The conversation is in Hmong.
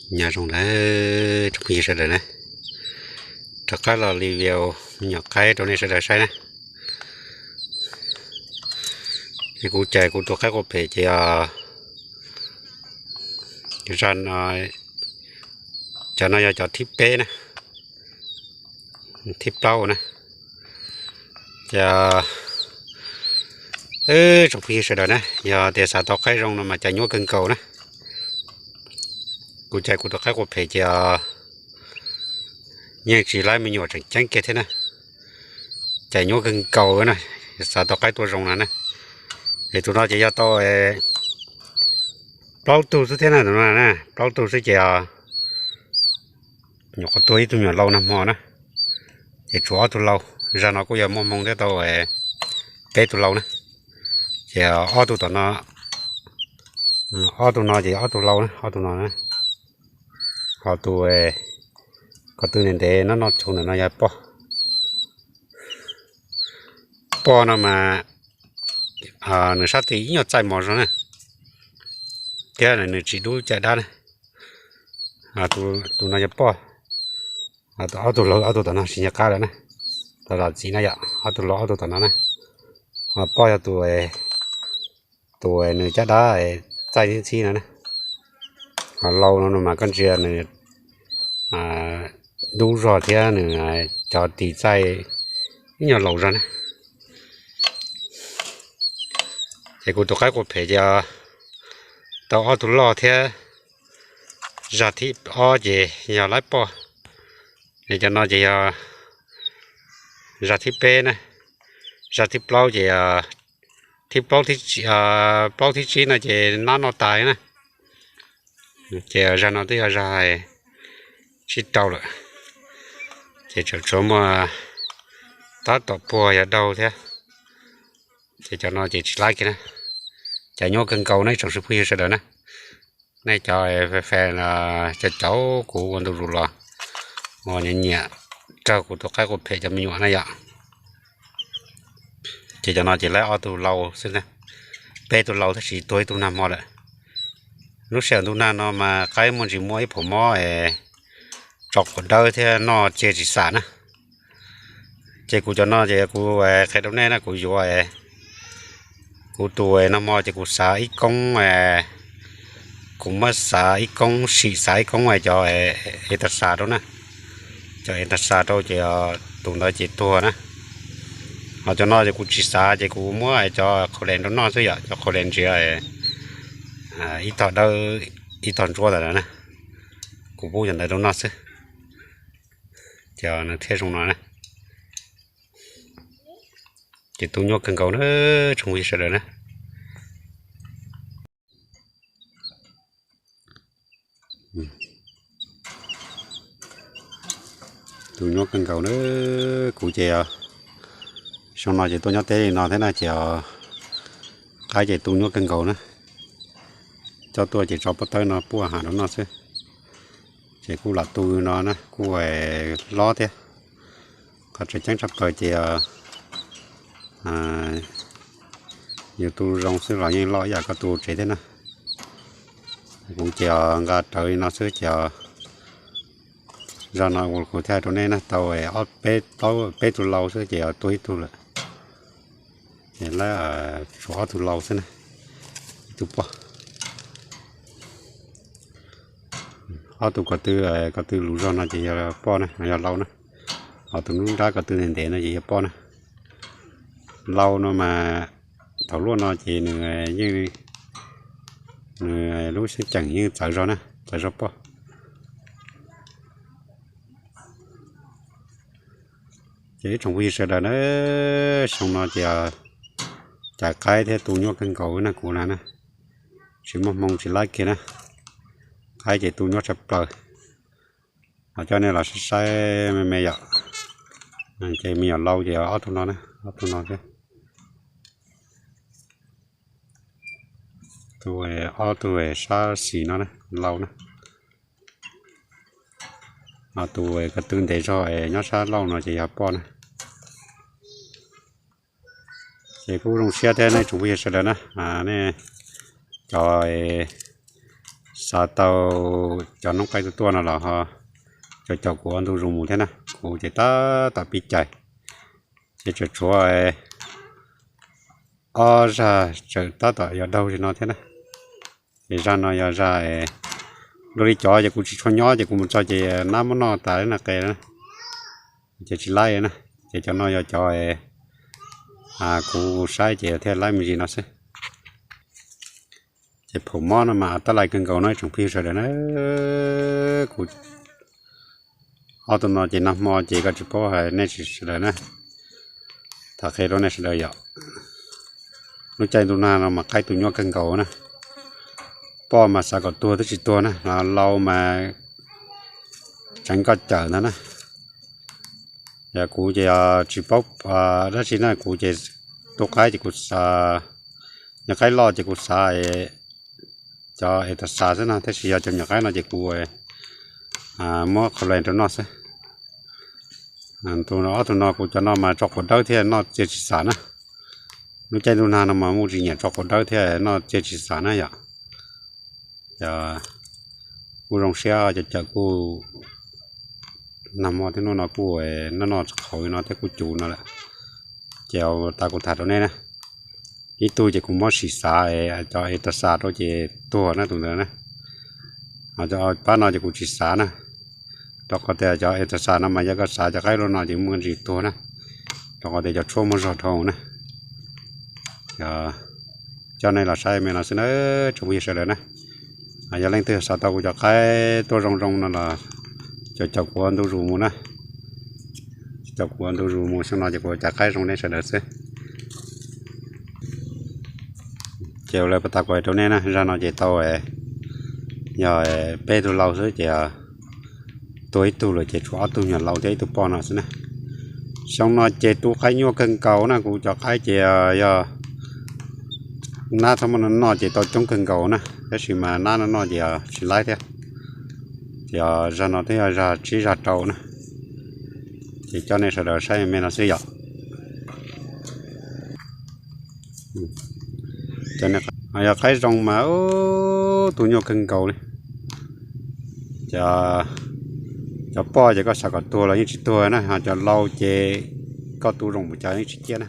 Nyob zoo na tsoom phooj ywg sawv daws na, rov qab los review me nyuam qaib rau nej sawv daws saib na. Kuv cais kuv tus qaib qua phem ces yog, cov no yog cov thib peb na, thib plaub na. Ces tsoom phooj ywg sawv daws na, yog tias xav tau qaib zoo no mas cais nyuaj kawg nkaus na. Kuv cais kuv tus qaib qua phem ces yeej tsis laib me nyuam tseem ceeb kiag thiab na. Cais nyuaj kawg nkaus na, xav tau qaib tuaj zoo no na. Es tus no ces yog tau plaub tug xwb thiab na, tus no na plaub tug xwb ces nyuam qhuav tuag ib tug me nyuam lau nag hmo na, ces tshuav ob tug lau. Zag no kuj yog muaj hmoo thiab tau peb tug lau na. Ces ob tug tom no, ob tug no ces ob tug lau na, ob tug no na. Ho tus ko tw ntev ntev noj noj tshauv ntawm no yog poj. Poj no mas nws sab tes ib nyuag txaij mos zog na, thiab nws tsis dub caj dab na. Tus no yog poj. Ob tug lau ob tug tom no tsis nco qab lawm na, los txiv na yom, ob tug lau ob tug tom no na. Poj yog tus, tus nws caj dab txaij ntxhib ntxhib no na. Ho lau no no mas koj ntsia nws dub zog thiab nws cov tis txaij ib nyuag laus zog na. Ces kuv tus qaib qua phem ces tau ob tug loj thiab. Zag thib ob ces yog laib poj, es cov no ces yog zag thib peb na. Zag thib plaub ces, thib plaub, plaub thib tsib no ces nab noj tas na. Ces zag no twb yog zag tsib rau lawm, ces tseem tshuav muaj tab tom puag yog daug thiab. Ces cov no ces tsis laib kiag na. Cais nyuaj kawg nkaus na ib tsoom phooj ywg sawv daws na. Nej cov fans, cov caum kuv ua ntu zus los uas nyiam nyiam raug kuv tus qaib qua phem cov me nyuam na yom. Ces cov no ces laib ob tug lau xwb na, peb tug lau tab sis tuag ib tug nag hmo lawm. Lub sij hawm ntuj nag no mas qaib muaj ntsis muaj ib phaum mob es tso quav dawb thiab noj cia tsis xam na. Ces kuv cov no ces kuv qhia rau nej na, kuv yuav, kuv tus nag hmo ces kuv xav ib koob, kuv muab xav ib koob, sim xav ib koob cov es tas xas rau na. Cov es tas xas rau ces tus ntawd ces tuag na. Ho cov no ces kuv tsis xav ces kuv muab cov qhaus les rau noj xwb yom, cov qhaus les ntsiav ib tog dawb ib tog ntsuab ntawd na, kuv pub cov ntawd rau noj xwb. Ces nws thiaj zoo no na. Ces tu nyuaj kawg nkaus na tsoom phooj ywg sawv daws na. Tu nyuaj kawg nkaus na. Kuv ces xyoo no ces tuaj nyob teb li no thiab na ces qaib ces tu nyuaj kawg nkaus na. Coj tuaj ces tso pob tawb no puaj hav rau noj xwb. Ces kuj lam tu no na kuj hlob thiab. Qhov tseem ceeb tshaj plaws ces yus tu zoo xwb los yeej loj ib yam koj tu tsev thiab na. Kuv ces nqa rawv li no xwb ces zaj no ua kuv thiaj rau nej na, tau ob peb, peb tug lau xwb ces tuag ib tug lawm. Ces lawv tshuav ob tug lau xwb na, ib tug poj. Ob tug ko tw, ko tw lus zog no ces yog poj na, yog lau na. Ho tus nruab nrab ko tw ntev ntev no ces yog poj na. Lau no mas thaum luaj no ces nws yeej, nws lub xeeb ceem yeej txawv zog na, txawv zog poj. Ces ib tsoom phooj ywg sawv daws na, xyoo no ces cais qaib thiab tu nyuaj kawg nkaus na kuv na na, tsis muaj hmoo tsis laib kiag na, qaib ces tu nyuaj tshaj plaws. Ho coj nej los saib saib me me yom, ces me nyuam lau ces ob tug no na, ob tug no thiab. Tus, ob tug sab xis no na, lau na. Ho tus ko tw ntev zog nyob sab laug no ces yog poj na. Ces kuj zoo siab thiab nej tsoom phooj ywg sawv daws na, nej cov Xav tau cov noob qaib tuaj tuaj no los ho caum caum kuv ua ntu zus mus thiab na. Kuv ces tab tom pib cais, ces tseem tshuav ob zaj tseem tab tom yuav daug li no thiab na. Ces zaj no yog zaj, dua li cov ces kuv tsis tshua nyob ces kuv mus txog ces nab muab noj tas na qe na, ces tsis laib na. Ces cov no yog cov kuv saib ces thiaj laib me ntsis no xwb. Ces phaum mob no mas tab lais kawg nkaus no ib tsoom phooj ywg sawv daws na. Kuv ob tug no ces nag hmo ces koj tsis paub hais nej sawv daws na. Tham qhia rau nej sawv daws yom, lub caij ntuj nag no mas qaib tu nyuaj kawg nkaus na. Poj mas xav kom tuag twb tsis tuag na, lau mas tseev koj cawm ntag na. Yog kuv ces tsis paub dab tsi na, kuv ces tu qaib ces kuv xav, nyuam qaib loj ces kuv xav cov es tas xav xwb no, tab sis yog cov nyuam qaib no ces kuv muab qhov len rau noj xwb. Ob tug no kuv cov no mas tso quav dawb thiab noj txiaj tsis xav na. Lub caij ntuj nag no mas muaj tsis nyiam tso quav dawb thiab noj txiaj tsis xav na yom. Kuj zoo siab cov cawm kuj nag hmo thiab hnub no kuj noj noj qhauv li no thiab kuj cuv no lawm. Ces tas kuv tham rau nej na, ib tug ces kuv muab sim xav cov es tas xav rau ces tuag na tus ntawd na. Pab no ces kuv tsis xav na, rau qhov tias cov es tas xav no mas yog koj xav cov qaib loj no ces muaj ntsis tuag na, rau qhov tias cov tshuaj muaj zog dhau na. Coj nej los saib me no xwb na, tsoom phooj ywg sawv daws na. Yog leej twg xav tau kuv cov qaib tuaj zoo zoo no los caum caum kuv ua ntu zus mus na. Caum kuv ua ntu zus mus, xyoo no ces kuv cov qaib zoo nej sawv daws xwb. Ces ua li pas tas kuv hais rau nej na, zaj no ces tau yog peb tug lau xwb ces tuag ib tug lawm ces tshuav ob tug nyuam lau thiab ib tug poj no xwb na. Xyoo no ces tu qaib nyuaj kawg nkaus na, kuv cov qaib ces yog nab txhob muaj noj ces tau coob kawg nkaus na, tab sis mas nab noj noj ces tsis laib thiab. Ces zaj no twb yog zaj tsib zaj rau na, ces coj nej sawv daws saib me no xwb yom. Yog qaib zoo mas tu nyuaj kawg nkaus li. Cov poj ces koj xav kom tuag los yeej tsis tuag na, ho cov lau ces koj tu zoo mus cas yeej tsis ciaj na.